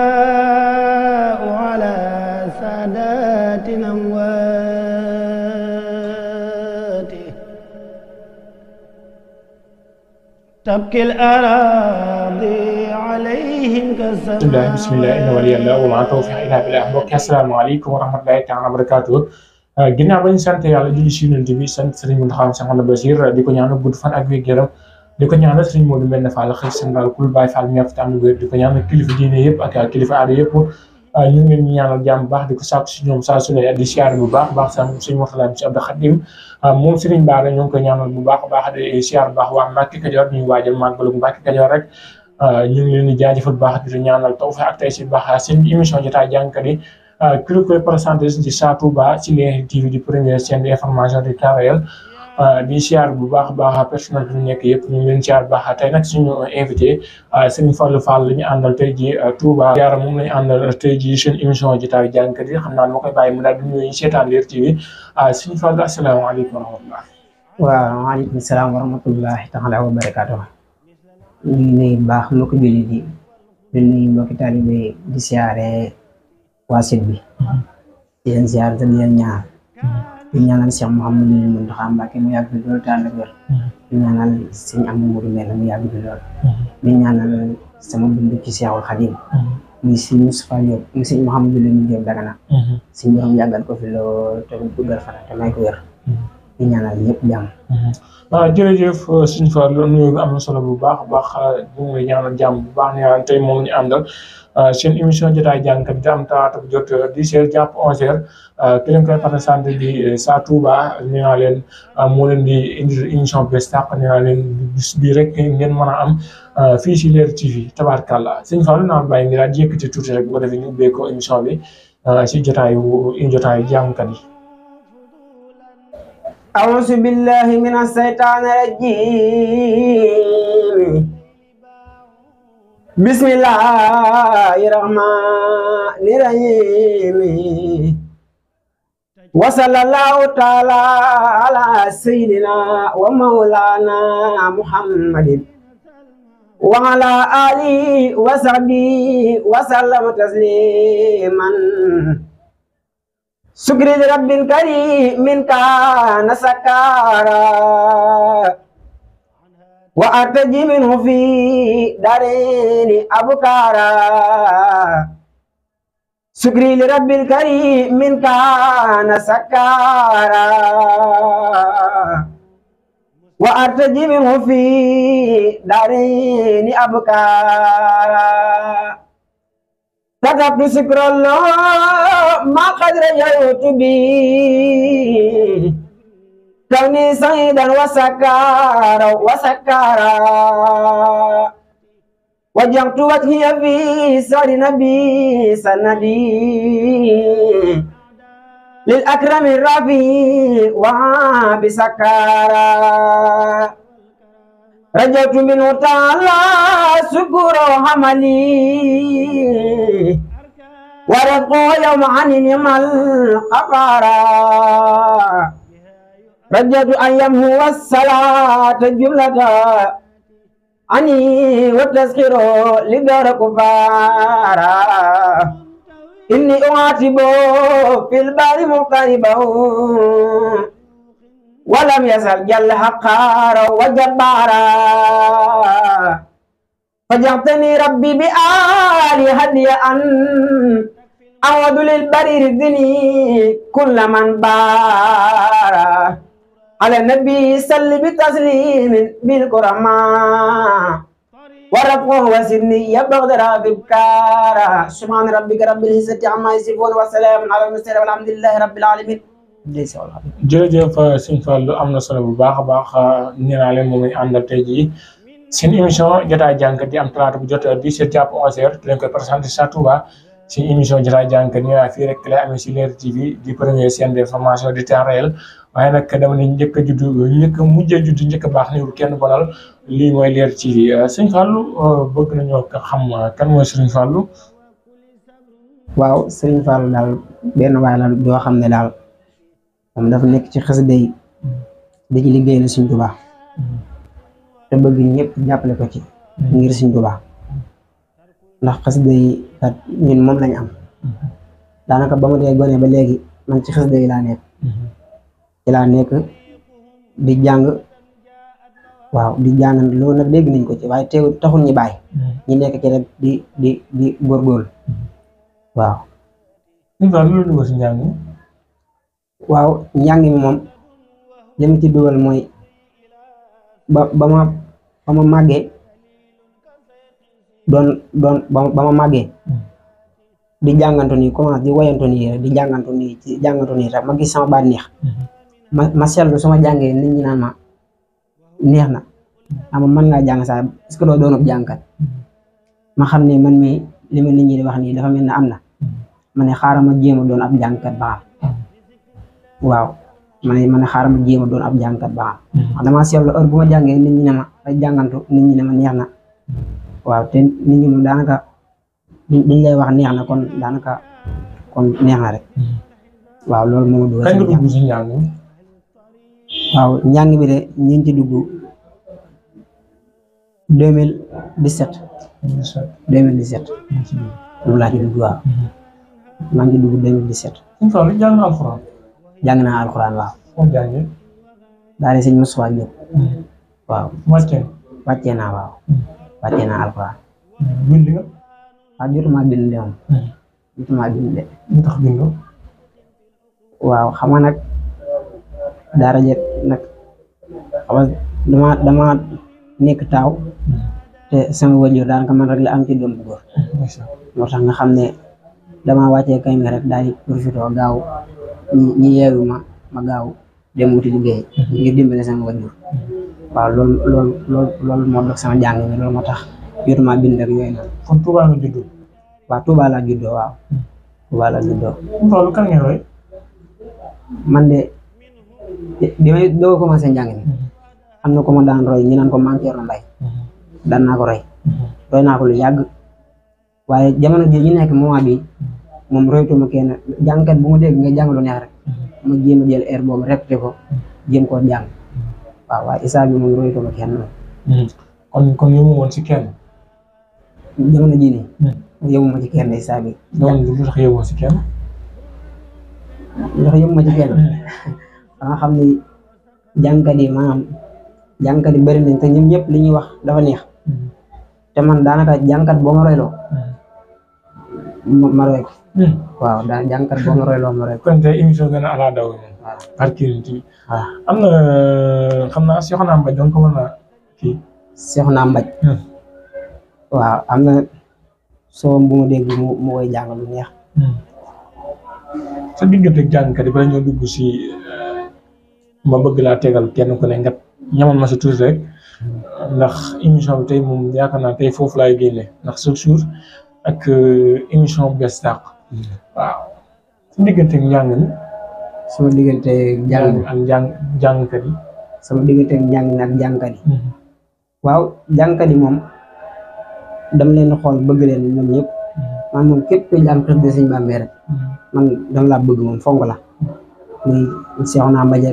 البكاء على سادات الأموات تبكي الأراضي عليهم كالسماوات. بسم الله إن ولي الله وما توفيق إلا بالله. mbokk assalaamu aleykum wa rahmatullahi taala wa barakaatuh. ginnaaw ba ñu sant yàlla julli ci Yonent bi sant Serigne Mountakha Mbacké Bachir di ko ñaanal gudd fan ak wér-gu-yaram di ko ñaanal Serigne Modou Mbène Fall xëy Sénégal kul Baye Fall ñëpp tam wér di ko ñaanal kilifa diine yëpp ak kilifa aada yëpp ñu ngi leen di ñaanal jàmm bu baax di ko sàkku ci ñoom saa su ne di siyaare bu baax baax sa Serigne Mourtala ci Abdou Khadim moom Serigne Bara ñu ngi ko ñaanal bu baax baax di siyaare bu baax waa Mbacke Kajoor ñu waajal màggalu Mbacke Kajoor rek ñu ngi leen di jaajëfal bu baax di ñaanal tawfeex ak tey si baax seen émission jotaay jàngkat yi ki la koy présenté ci Sa Touba ci Leral TV di première chaîne d'information du temps réel di siyaar bu baax baax personnel bi ñu nekk yëpp ñu ngi leen siyaar bu baax tey nag suñu invité Serigne Fallou Fall la ñu àndal tey jii Touba siyaar moom la ñu àndal tey jii seen émission jotaay jàngkat yi xam naa ma koy bàyyi mu daal di ñëw seetaan Leral TV Serigne Fallou asalaamaaleykum wa rahmatulah. waaw waaleykum salaam wa rahmatullahi taala wa barakaatuh. ñu ngi nuyu baax mbokki jullit yi di nuyu mbokki taalibe yi di siyaare waa site bi di leen siyaare te di leen ñaar di ñaanal Cheikh Mouhamadou Mountakha Mbacké mu yàgg fi lool te ànd ak wér di ñaanal sëñ Amadou Mbène mu yàgg fi lool di ñaanal sama dund ci Cheikhul Khadim muy sëñ Moustapha Diop muy sëñ Mouhamadou Lamine Diop Dagana suñ borom yàggal ko fi lool te guddal fan te may ko wér di ñaanal ñëpp jàmm. jërëjëf Serigne Fallou nuyoo bi am na solo bu baax baax ñu ngi lay ñaanal jàmm bu baax ne yàlla tey moom ñu àndal seen émission jotaay jàngkat bi am talaata bu jot 10h jàpp 11h ki leen koy présenté di Sa Touba nee naa leen moo leen di indi émission bu bees tàq nee naa leen bis bii rek ngeen mën a am fii si Leral TV tabaarkàlla Serigne Fallou naa bàyyi ngi daal di yëkkati tuuti rek bu ko defee ñu ubbee ko émission bi si jotaayu jàngkat yi. أعوذ بالله من الشيطان الرجيم بسم الله الرحمن الرحيم وصلى الله تعالى على سيدنا ومولانا محمد وعلى آله وصحبه وسلم تسليما شكري لرب الكريم من كان سكارا وأرتجي منه في دارين أبكارا شكري لرب الكريم من كان سكارا وأرتجي منه في دارين أبكارا كتبت شكر الله ما قد رجعت به كوني سعيدا وسكارا وجهت وجهي في سر نبي سندي للأكرم الرفيع وبسكارا رجعت منه تعالى شكر حملي ورزقه يوم عن نعم القفارا رجعت أن يمهو الصلاة جملة عني والتذكير لدار كفارا إني أعاتب في البار مقتربا ولم يزل جل حقارا وجبارا فجعتني ربي بآل هدي أن أعود للبرير الدني كل من بارا على النبي صل بتسليم بالكرماء ورفعه وسني يبغدر ببكارا سبحان ربك رب العزة عما يصفون وسلام على المرسلين والحمد لله رب العالمين. jërëjëf Serigne Fallou am na solo bu baax a baax nee naa leen moom lañ àndal tey jii seen émission jotaay jàngkat di am talaata bu jot 10h jàpp 11h di leen koy présenté Sa Touba seen émission jotaay jàngkat yi fii rek lay amee si Leral TV di première chaîne d'information du temps réel waaye nag dama ne njëkk a judd njëkk a mujj a judd njëkk a baax niwul kenn bonal lii mooy Leral TV Serigne Fallou bëgg nañoo xam kan mooy Serigne Fallou. waaw Serigne Fallou daal benn waay la doo xam ne daal moom dafa nekk ci xasida yi di ci liggéeyal Sëriñ Tuubaa te bëgg ñëpp jàppale ko ci ngir Sëriñ Tuubaa ndax xasida yi kat ñun moom lañ am daanaka ba ma dee gone ba léegi man ci xasida yi laa nekk ci laa nekk di jàng waaw di jàng loolu nag dégg nañ ko ci waaye teewul taxul ñu bàyyi ñi nekk ci rek di góorgóorlu waaw loolu si njàng waaw njàng mi moom li ma ci dugal mooy ba ma màggee ba ma màggee di jàngantu nii commencé di woyantu nii rek di jàngantu nii rek ma gis sama baat neex ma seetlu su ma jàngee nit ñi naan ma neex na ama mën ngaa jàng saa est-ce que doo doonub jàngkat ma xam ne man mi li ma nit ñi di wax nii dafa mel ne am na ma ne xaaral ma jéem a doon ab jàngkat ba xam waaw ma ne xaaral ma jéem a doon ab jàngkat ba xam damaa seetlu heure bu ma jàngee nit ñi ne ma ay jàngantu nit ñi ne ma neex na waaw te nit ñi moom daanaka liñ lay wax neex na kon daanaka kon neex na rek waaw loolu moo dugg si njàng waaw njàng bi de ñu ngi ci dugg 2017 moom laa ci dugg waaw maa ngi ci dugg 2017 jàng na alxuraan jàng naa alxuraan waaw foo jàngee daal di sëñ Moussa Diop waaw wàccee naa waaw wàccee naa alxuraan bind nga waaw jotuma bind de moom jotuma bind de lu tax bindoo waaw xam nga nag daara jet nag xam nga dama nekk taaw te sama wajur daanaka man rek la am ci doom bu góor moo tax nga xam ne dama wàccee kay nga rek daal di profité gaaw ñi yeewu ma gaaw dem wuti liggéey ngir dimbale sama wajur waaw loolu moo dox sama jàng mi loolu moo tax jotuma bind rek yooyu noonu. kon Touba nga juddoo. waaw Touba laa juddoo waaw. Touba laa juddoo. loolu kan ngeen roy. man de bi may doog a commencé njàng mi am na ko ma daan roy ñu naan ko Mame Thierno Mbaye daan naa ko roy. roy naa ko lu yàgg waaye jamono ji ñu nekk moment bi moom roytuma kenn jàngkat bu ma dégg nga jàng lu neex rek ma jéem a jël air boobu répété ko jéem koo jàng waaw waaye Issa bi moom roytuma kenn. kon yëngu woon si kenn. jamono jii nii. yëngu ci kenn Issa bi. lu tax yëngu si kenn. lu tax yëngu ci kenn. nga xam ni jàngkat yi maanaam jàngkat yi bëri nañ te ñun ñëpp li ñuy wax dafa neex. te man daanaka jàngkat boo ma royloo. ma roy ko. waaw daal jàngkat boo ma royloo ma roy ko. kon tey émission gën a ala daw moom. waaw am na xam naa Cheikhouna Mbaj donc mën naa kii. Cheikhouna Mbaj. waaw am na soo bu ma dégg mu koy jàng lu neex. sa diggante jàngkat yi bala ñoo dugg si ma bëgg laa tegal kenn ku ne nga ñamal ma si tuuti rek ndax émission bi tey moom yaakaar naa tey foofu laay génne ndax chaque jour ak émission bu bees tàq. waaw sa diggante njàng mi. sama diggante jàngkat yi. sama diggante njàng mi ak jàngkat yi. waaw jàngkat yi moom dama leen xool bëgg leen ñoom ñëpp man moom képp kuy jàng xasida Sëñ Bamba rek man dama laa bëgg moom fonk la muy Cheikhouna Mbaj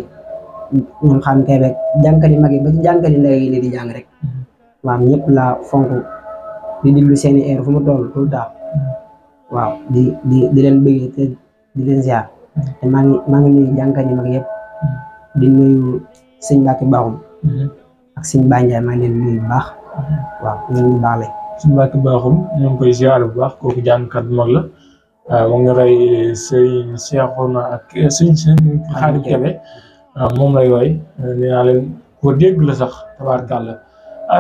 ñoom xam kay rek jàngkat yi mag yi ba ci jàngkat yi ndaw yi ne di jàng rek waaw ñëpp laa fonk di diglu seeni air fu mu toll tout le temps waaw di leen bëggee te di leen ziar te maa ngi nuyu jàngkat yi mag yëpp di nuyu sëñ Mbacke Bakhoum ak sëñ Bandiaye maa ngi leen nuyu bu baax waaw ñu baax lañ sëñ Mbacke Bakhoum ñu ngi koy ziar bu baax kooku jàngkat bu mag la mu ngi roy sëñ Cheikhouna ak sëñ Xaadim Kebe moom lay roy nee naa leen ko dégg la sax tabaarkàlla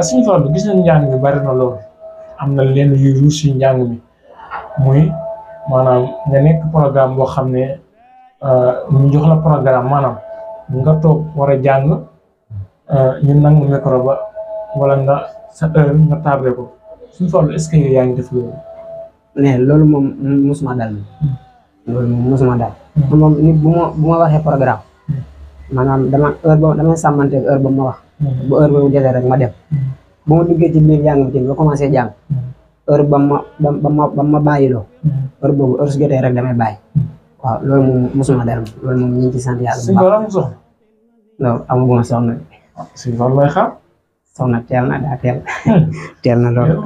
sëñ Fallu gis nañ njàng mi bari na lool am na leen yu ruus si njàng mi muy maanaam nga nekk programme boo xam ne ñu jox la programme maanaam nga toog war a jàng ñu nangu micro ba wala nga sa heure nga tardé ko suñu Fallu est-ce que yaa ngi def loolu. mais loolu moom mosuma dal loolu moom mosuma dal moom nit bu ma waxee programme maanaam damay sàmmante heure ba ma wax bu heure ba mu jotee rek ma dem bu ma duggee ci biir jàng mi ba commencé jàng heure ba ma bàyyiloo heure boobu heure su jotee rek damay bàyyi waaw loolu moom mosuma dal loolu moom ñu ngi ci sant yàlla bu baax non amaguma soxna Sëñ Fallu lay xaar soxna teel na daa teel na loolu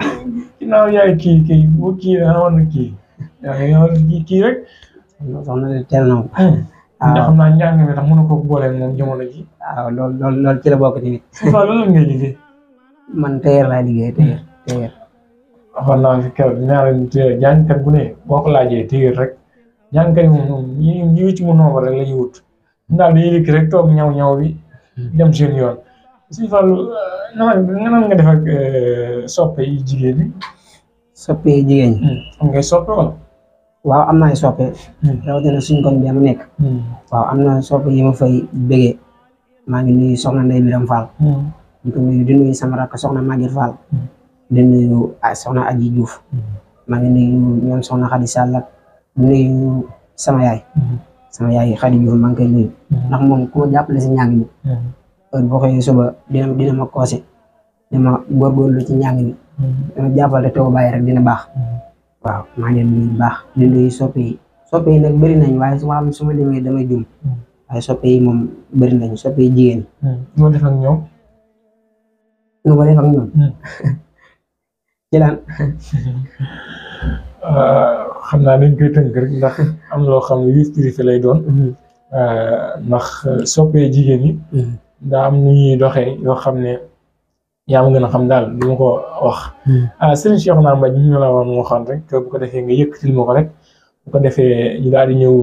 ginnaaw yaay kii bu kii da nga war na kii yaa ngi kii rek. soxna de teel na moom. ndax xam naa njàng mi tax mënu ko booleeg moom jamono ji. waaw loolu ci la bokk tamit. waaw loolu la ngay liggéey. man tailleur laay liggéey tailleur. waxoon naa fi keroog jàngkat bu ne boo ko laajee tailleur rek jàngkat yi moom ñi ci mu nombre rek la ñuy wut. ndax dañuy dikk rek toog ñaw bi dem seen yoon. Sëñ Fallou nan nga def ak soppe yi jigéen ñi. soppe yi jigéen ñi. am ngay soppe wala. waaw am na ay soppe. rawatina suñ koñ bi ma nekk. waaw am na soppe yi ma fay bëggee. maa ngi nuyu soxna Ndeye Biram Fall. di ko nuyu di nuyu sama rakk soxna Maguette Fall. di nuyu soxna Adji Diouf. maa ngi nuyu ñoom soxna Khady Sall ak di nuyu sama yaay. sama yaay Khady Diouf maa ngi koy nuyu. ndax moom ku ma jàppale si njàng mi. heure boo xëyee suba dina ma koose. dina ma góorgóorlu ci njàng mi. dina jàppale te ko bàyyi rek dina baax. waaw maa ngi leen di baax di nuyu soppe yi nag bëri nañ waaye su ma limee damay jum. waaye soppe yi moom bëri nañu soppe yi jigéen ñi. nu ma def ak ñoom. nu ma def ak ñoom. ci lan. xam naa dañ koy tënk rek ndax am loo xam ne vie privée lay doon. ndax soppe jigéen ñi. daa am nu ñuy doxee yoo xam ne yaa ma gën a xam daal du ma ko wax. Serigne Cheikhouna Mbaj ñu la woon waxoon rek bu ko defee nga yëkkatil ma ko rek bu ko defee ñu daal di ñëw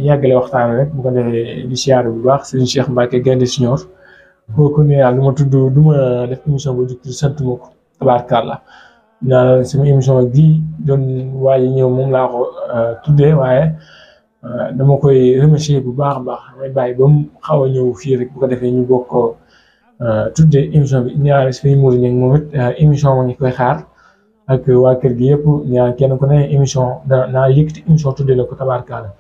yàggale waxtaan rek bu ko defee di siyaar bu baax Serigne Cheikh Mbacke Gaynde Siñoor kooku ne yàlla du ma tudd du ma def émission ba jukki sant ma ko tabaarkàlla naa sama émission bii doon waaye ñëw moom laa ko tuddee waaye dama koy remercier bu baax a baax damay bàyyi ba mu xaw a ñëw fii rek bu ko defee ñu bokk ko tuddee émission bi ñaari suñu Mourou Niang moom it émission ma ngi koy xaar ak waa kër gi yëpp ñaar kenn ku ne émission naa yëkkati émission tuddee la ko tabaarkàlla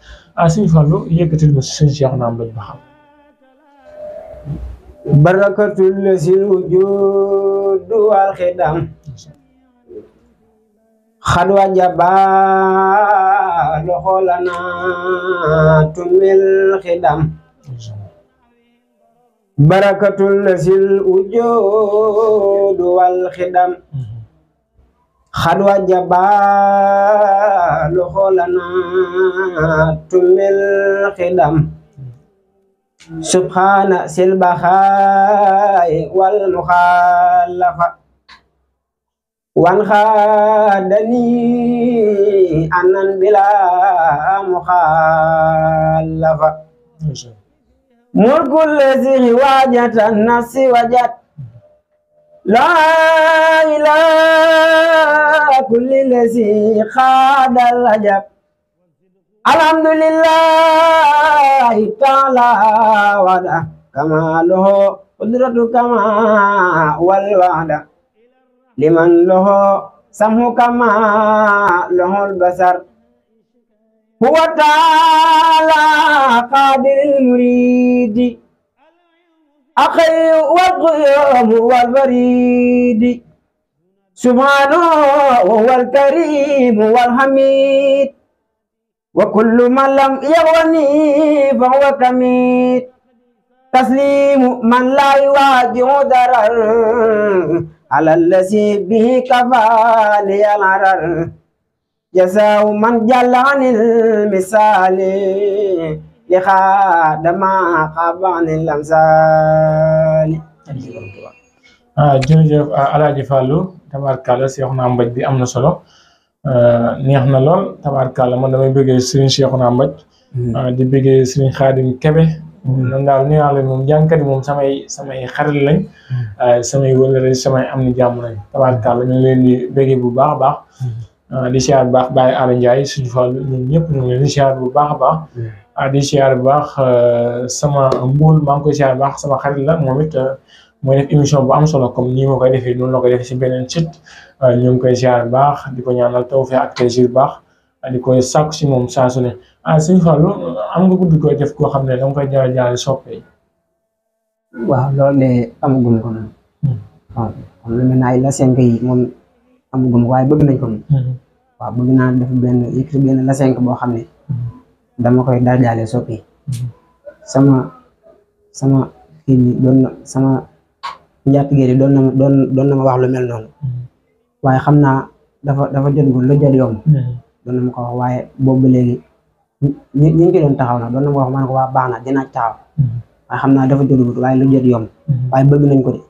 Sëñ Fallou yëkkatil ma Sëñ Cheikhouna Mbaj ba xam. barakatul sil wujud wal xidam xadwa jaba loxolana tumil xidam barakatul sil wujud wal xidam xadwa jaba loxolana tumil xidam subhana sil baxaay wal muxaalafa wan xaadani anan bila muxaalafa mulkul lazi waajata nafsi wajat laa ilaaha kulli lazi xaadal ajab alhamdulillahi taala wada kama loho qudratu kama wal wada liman loho samhu kama lohol basar huwa taala qadiril muridi akhay wal quyum wal baridi subhanahu wal karim wal hamid wa kullu man lam yaghni fa huwa kamit taslimu man la yuwaji'u darar ala allazi bihi kafali al-arar jazaa'u man jalla anil misali li khadama qabani al-amsali. jërëjëf Alaaji Fallou tabaarkalla Cheikhouna Mbaj bi am na solo neex na lool tabaarkalla man damay bëggee Serigne Cheikhouna Mbaj di bëggee Serigne Khadim Kebe man daal nee naa leen moom jàngkat yi moom samay xarit lañ samay wëllëre samay am ni jàmm lañ tabaarkalla ñu ngi leen di bëggee bu baax a baax di siyaar bu baax Baye Ala Ndiaye suñu Fallou ñun ñëpp ñu ngi leen di siyaar bu baax a baax di siyaar bu baax sama mbuul maa ngi koy siyaar bu baax sama xarit la moom it mooy def émission bu am solo comme nii ma koy defee noonu la koy defee si beneen site ñu ngi koy siyaar bu baax di ko ñaanal tawfeex ak plaisir bu baax di koy sàkku si moom saa su ne Sëñ Fallou am nga guddi koy def koo xam ne danga koy jaale soppe yi. waaw loolu de amagum ko moom. waaw comme lu mel ne ay lasenk yi moom amagum waaye bëgg nañ ko moom. waaw bëgg naa def benn lasenk boo xam ne dama koy jaale soppe yi. sama kii bi doon na sama njaatige doon na ma wax lu mel noonu. waaye xam naa dafa jotagul lu jot yomb doon na ma ko wax waaye boobu ba léegi ñi ngi ci doon taxaw na doon na ma wax man ko waa baax na dinaa taxaw waaye xam naa dafa jotagul waaye lu jot yomb waaye bëgg nañ ko de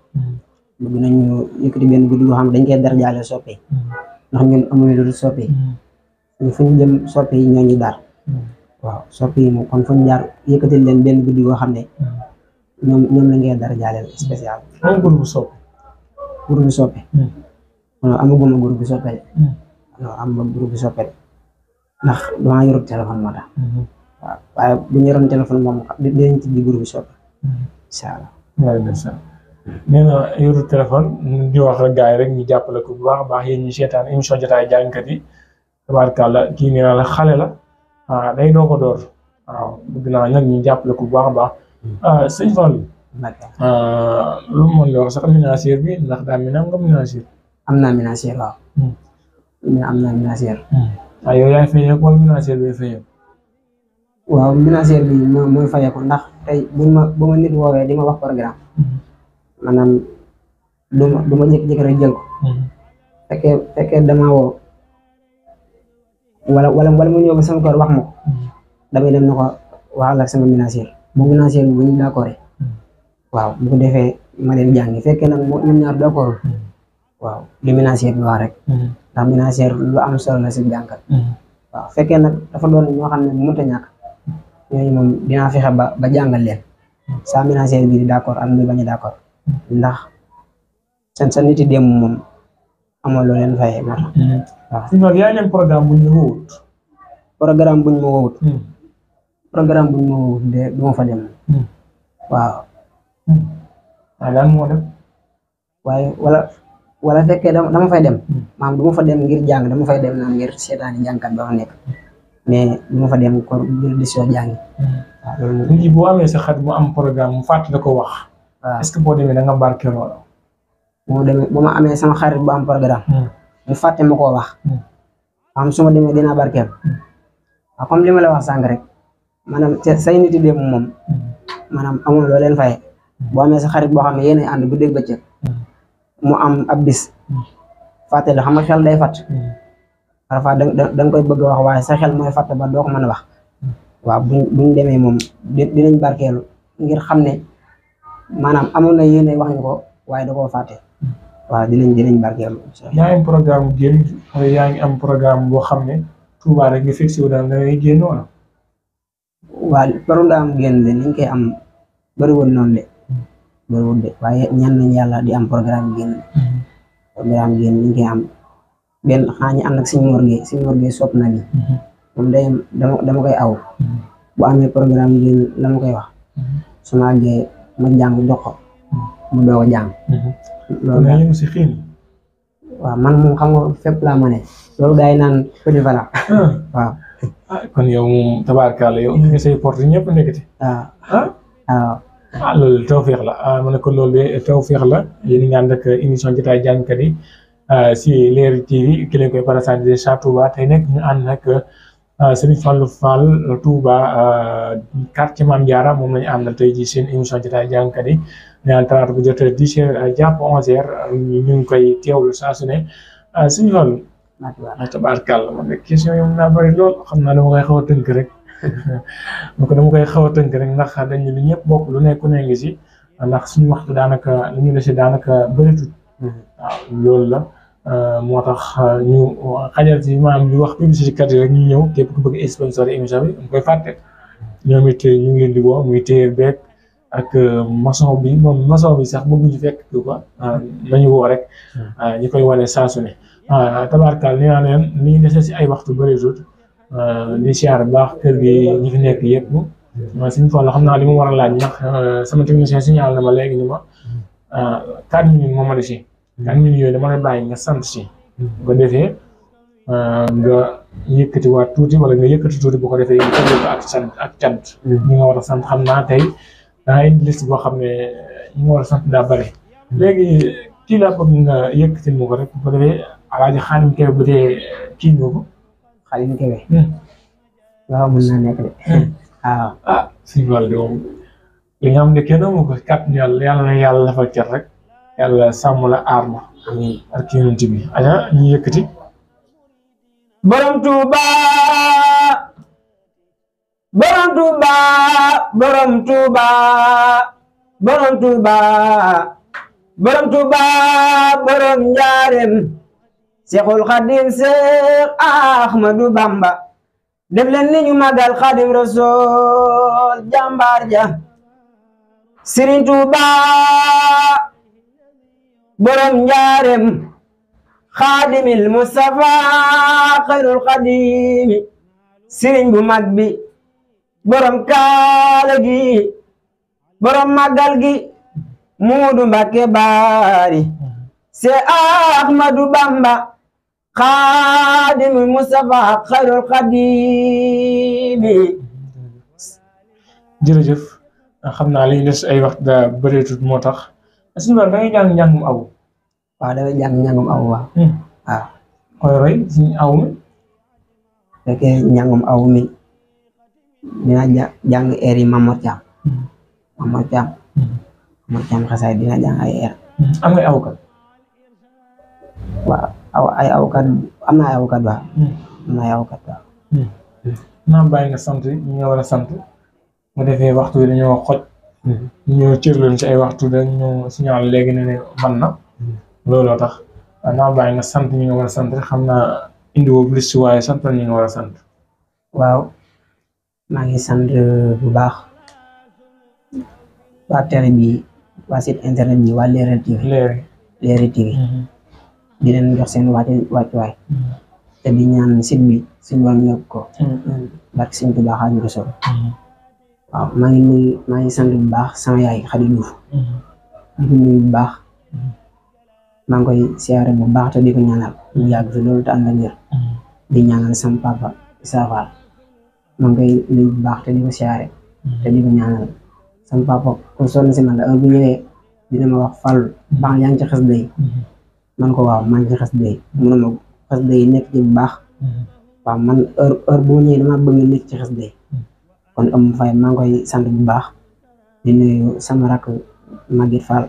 bëgg nañ ñu yëkkati benn guddi goo xam ne dañ koy darajaale soppe ndax ñun amuñu lu dul soppe fu ñu jëm soppe yi ñoo ñu daal waaw soppe yi moom kon fu ñu jaar yëkkati leen benn guddi goo xam ne ñoom la ngeen darajaale spécial am groupe soppe groupe soppe non amaguma groupe soppe de non amaguma groupe soppe de ndax damaa yorul téléphone moo tax waaw waaye bu ñu yoroon téléphone moom dinañ ci di groupe soppe incha allah nee na yorul téléphone di wax rek gars yi rek ñu jàppale ko bu baax a baax yéen ñi seetaan émission jotaay jàngkat yi tabaarkàlla kii nee na la xale la day doo ko door waaw bëgg naa nag ñu jàppale ko bu baax a baax sëñ Fall lu mu mën la wax sax ménagère bi ndax daa mel am nga ménagère am naa ménagère waaw am naa ménagère waaw yow yaay fayeeku wala ménagère bi fayeeku waaw ménagère bi mooy fayeeku ndax tey bu ma nit woowee di ma wax programme maanaam du ma jékki-jékki rek jël ko fekkee damaa woo wala mu ñëw ba sama kër wax ma ko damay dem na ko waxal ak sama ménagère bu ménagère bi bu ñu d'accord waaw bu ko defee ma dem jàngi fekkee nag ñoom ñaar d'accord waaw li ménagère bi wax rek ndax ménagère lu am solo la si jànkat waaw fekkee nag dafa doon ñoo xam ne mënut a ñàkk ñooñu moom dinaa fexe ba jàngal leen sa ménagère bi di d'accord am na bañ a d'accord ndax sa nit yi démb moom amoo loo leen fayee moo tax waaw fi nga yaa leen programme buñ ma wowut programme buñ ma wowut de du ma fa dem waaw waaye daan moo dem waaye wala fekkee dama fay dem maam du ma fa dem ngir jàng dama fay dem naan ngir seetaani jàngkat ba fa nekk mais du ma fa dem ko ngir di soo jàngi waaw loolu nit ñi boo amee sa xarit mu am programme mu fàttali ko wax waaw est-ce que boo demee da nga barkeeloo la bu ma amee sama xarit bu am programme mu fàtte ma koo wax am su ma demee dinaa barkeel waaw comme li ma la wax sànq rek maanaam say nit yi dem moom maanaam amul loo leen fay boo amee sa xarit boo xam ne yéen a ànd bu dégg bëccëg mu am ab bis fàtte la xam nga xel day fàtt parfois da nga koy bëgg a wax waaye sa xel mooy fàtte ba doo ko mën a wax waaw buñ demee moom dinañ barkeelu ngir xam ne maanaam amoon na yéene wax ñu ko waaye da koo fàtte waaw dinañ barkeelu. yaa ngi am programme génn wala yaa ngi am programme boo xam ne Touba rek nga fixé wu daal da ngay génn wala. waaw programme génn de liñ koy am bëriwul noonu de waaye ñaan nañ yàlla di am programme génn liñ koy am benn xanaa ñu ànd ak suñu morgue sopp na ni moom day dama koy aw bu amee programme génn la ma koy wax su ma àggee ma jàng jox ko mu doog a jàng. loolu daal yëngu si xiin. waaw man moom xam nga fépp laa ma ne loolu gars yi naan petit vala waaw. kon yow moom tabaarkalla yow ñu ngi say porte ñëpp nekkati. waaw. loolu tawféex la ma ne ko loolu de tawféex la yéen a ngi ànd ak émission jotaay jàngkat yi si Leral TV ki leen koy présenté Sa Touba tey nekk ñu ànd nag Serigne Fallou Fall Touba quartier Mame Diarra moom la ñu àndal tey jii seen émission jotaay jàngkat yi ñaan talaata bu jot 10h jàpp 11h ñu ngi koy teewlu saa su ne Serigne Fallou. tabaarkalla man de question yi naa bëri lool xam naa dama koy xaw a tënk rek. dama koy xaw a tënk rek ndax dañu lu ñëpp bokk lu nekk ne ngi si ndax suñu waxtu daanaka lu ñu la si daanaka bëritul waaw loolu la moo tax ñu xajal si maanaam ñu wax publicité kat yi rek ñu ñëw képp ku bëgg sponsor émission bi mu koy fàtte ñoom it ñu ngi leen di woo muy téer beeg ak maçon bi moom maçon bi sax bëgg ñu fekk quoi nañu woo rek ñi koy wane saa su ne tabaarkalla ni naa leen li ñu dese si ay waxtu bëritul di siyaar baax kër gi ñi fi nekk yëpp suñu Fall xam naa li mu war a laaj ndax sama technicien signal na ma léegi ni ma 4 minutes moo ma desi 4 minutes yooyu dama lay bàyyi nga sant si bu ko defee nga yëkkati waat tuuti wala nga yëkkati tuuti bu ko defee nga tëjee ko ak sant ak cant ñi nga war a sant xam naa tey dangay indi liste boo xam ne ñi nga war a sant daa bëri léegi kii laa bëgg nga yëkkatil ma ko rek bu ko defee Alaaji Xaadim Kebe bu dee kii nga ko Xaadim Kebe waaw mën naa nekk de waaw suñu wàll de moom li nga xam ne kenn amu ko kat yàlla na yàlla defal cat rek yàlla sàmm la aar ma ak yonent bi aja ñu yëkkati borom Tuuba borom Tuuba borom Tuuba borom Tuuba borom Tuuba borom Njaareem Seexul Xadim Seex Ahmadu Bamba def leen ni ñu magal Xadim Rasul jàmbaar ja Sëriñ Tuuba borom Njaareem Xaadimil Mustafa xayrul xadimi sëriñ bu mag bi borom kaala gi borom magal gi Muudu Mbàkke Baari Seex Ahmadu Bamba Xaadimil Mustafa xayrul xadimi. jërëjëf xam naa li ñu des ay wax da bëreetut moo tax suñu da ngay jàng njàngum aw. waaw damay jàng njàngum aw waaw. waaw. koy roy suñu aw mi. fekkee njàngum aw mi dina jàng air yi Mamor Thiam. Mamor Thiam. Mamor Thiam xasaay dina jàng ay air. am ngay awkat. waaw ay awkat am na ay awkat waaw. am na ay awkat waaw. naa bàyyi nga sant ñi nga war a sant bu defee waxtu bi dañoo xoj. ñu cërloon ci ay waxtu dañu signal léegi ne man na. looloo tax naa bàyyi nga sant ñi nga war a sant xam naa indi woo liste waaye santal ñi nga war a sant. waaw maa ngi sant bu baax waa télé bi waa site internet bi waa Leral TV. Leral TV. di leen jox seen wàccuwaay. te di ñaan site bi suñu borom yokk ko. barke Sëriñ Tuubaa Xaadimu Rasuul. waaw maa ngi sant bu baax sama yaay Xadi Juuf. di ko nuyu bu baax. maa ngi koy siyaare bu baax te di ko ñaanal mu yàgg fi loolu te ànd ak wér. di ñaanal sama papa Issa Fall maa ngi koy nuyu bu baax te di ko siyaare te di ko ñaanal sama papa ku sonn si man la heure bu ñëwee dina ma wax Fall baax yaa ngi ci xasida yi man ko waaw maa ngi ci xasida yi mu ne ma xasida yi nekk ci bu baax waaw man heure bu ñëwee dama bëgg nekk ci xasida yi kon am fay maa ngi koy sant bu baax di nuyu sama rakk Maguette Fall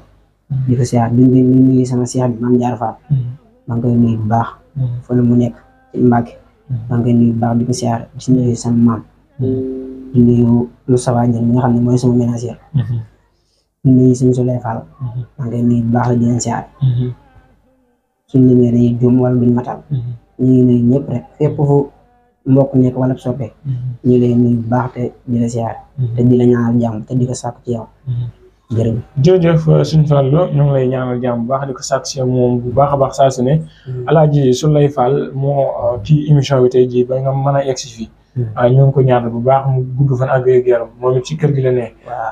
di ko siyaar di nuyu sama siyaar bi Mame Diarra Fall maa ngi koy nuyu bu baax fa la mu nekk ci Mbàkke maa ngi koy nuyu bu baax di ko siyaar di nuyu sama maam di nuyu Moustapha Ndiaye mi nga xam ne mooy sama ménagère di nuyu suñu Souley Fall maa ngi koy nuyu bu baax di leen siyaar suñu limee dañuy juum wala duñ matal ñu ngi nuyu ñëpp rek fépp fu mbokk nekk wala soppe ñu ngi lay nuyu bu baax te di la siyaar te di la ñaanal jàmm te di ko sàkku ci yow jërëjëf suñu Fallou ñu ngi lay ñaanal jàmm bu baax di ko sàkk si moom bu baax a baax saa su ne Alaaji Souley Fall moo kii émission bi tey jii ba nga mën a egg si fii ñu ngi ko ñaanal bu baax mu gudd fan ak wér-gu-yaram moom it ci kër gi la ne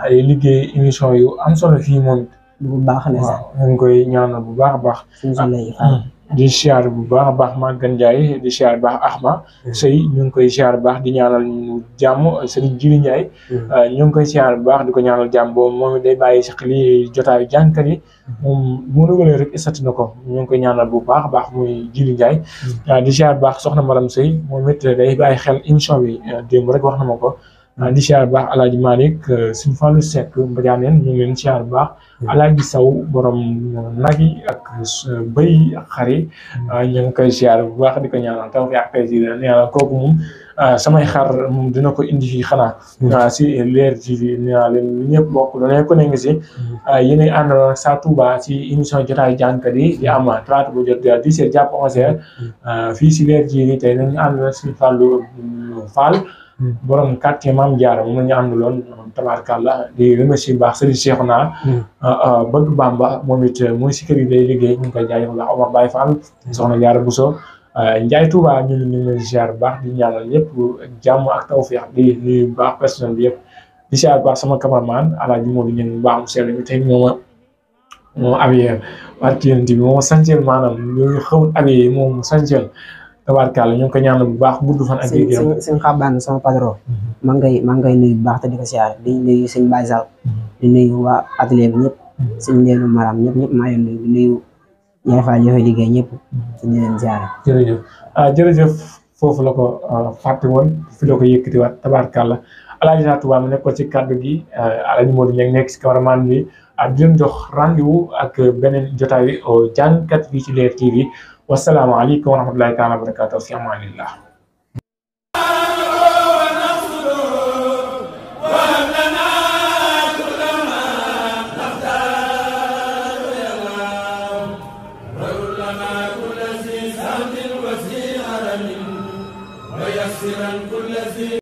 ay liggéey émission yu am solo fii moom it bu baax ne sax ñu ngi koy ñaanal bu baax a baax di siyaar bu baax a baax Maguette Ndiaye di siyaar bu baax Axma Sey ñu ngi koy siyaar bu baax di ñaanal jàmm Serigne Djili Ndiaye ñu ngi koy siyaar bu baax di ko ñaanal jàmm boobu moom it day bàyyi si xel yi jotaayu jànkat yi moom bu dugalee rek isati na ko ñu ngi koy ñaanal bu baax a baax muy Djili Ndiaye di siyaar bu baax soxna Maram Sey moom it day bàyyi xel émission bi démb rek wax na ma ko di siyaar bu baax Alaaji Malick suñu Fallou Seck Mbadianeen ñu ngi leen siyaar bu baax Alaaji Saw borom nag yi ak bëy ak xar yi ñu ngi koy siyaar bu baax di ko ñaanal taw fi ak tey jii nee na kooku moom samay xar moom dina ko indi fii xanaa si Leral TV nee naa leen lu ñëpp bokk lu ne ko ne ngi si yéen a àndaloon saa Touba si émission jotaayu jànkat yi di am talaata bu jot 17 jàpp 11h fii si Leral TV tey nañu àndaloon suñu Fallou Fall borom quartier Mame Diarra moom la ñu àndaloon tabaarkàlla di remercier baax Serigne Cheikhouna bëgg Bamba moom it mooy si kër yi day liggéey ñu ngi koy jaajëfal baax Omar Baye Fall soxna Diarra Bousso Ndiaye Touba ñu ngi leen ziar bu baax di ñaanal ñëpp jàmm ak tawfeex di nuyu bu baax personnel bi yëpp di ziar bu baax sama cameraman Alaaji Modou Ñeng bu baax mu sell mi tey moom avier wartient bi moom sancel maanaam yooyu xawul avier moom sancel tabaarkàlla ñu ngi ko ñaanal bu baax gudd fan ak sëñ Xabaan sama patron maa ngi koy nuyu bu baax te di ko siyaar di nuyu sëñ Baye Sall di nuyu waa atelier bi ñëpp sëñ Leenu Maram ñëpp maa ngi nuyu di nuyu Yaay Fall ñoo fay liggéey ñëpp ñu leen siyaar jërëjëf foofu la ko fàtte woon fi la ko yëkkatiwaat tabaarkàlla Alaaji Touba mu nekkoon ci kàddu gi Alaaji Modou Ñeng nekk si cameraman bi di leen jox rendez-vous ak beneen jotaay jàngkat fii ci Leral TV wasalaamaaleykum wa rahmatulahi taala wa barakatuh fi amanillah. ويسرا كل ذي